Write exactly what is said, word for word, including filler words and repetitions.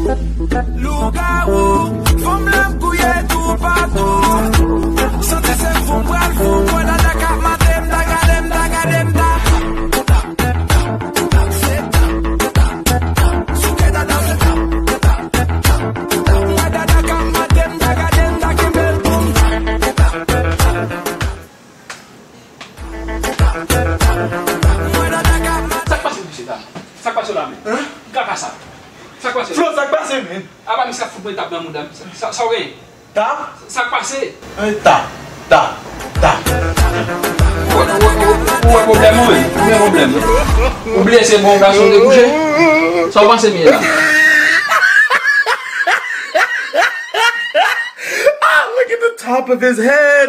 Lougawou, fanm la ap gouye toupatou. Santi se fou m pral fou, m wè dada k ap mate m, ta gade m, ta gade m, ta. Tap, tap, tap, tap, se tap, tap, tap, tap. Souke dada, se tap, tap, tap, tap, tap. M wè dada k ap mate m, ta gade m, ta kenbe l pou m. Tap, tap, tap, tap, tap. M wè dada k ap mate. Sa k pase, mesye dam? Sa k pase la menm? Hein? Kaka sa. Sa k pase? Flo, sa k pase, men? Apa misye ap fout mwen tap nan mouda m. Sa, sa, sa w genyen? Tap? Sa k pase? Hein, tap, tap, tap. Ou, ou, ou, ou wè pwoblèm ou menm? Ou gen pwoblèm? Ou bliye se bon gason w te kouche? Sa w panse m ye la? Ah, look at the top of his head.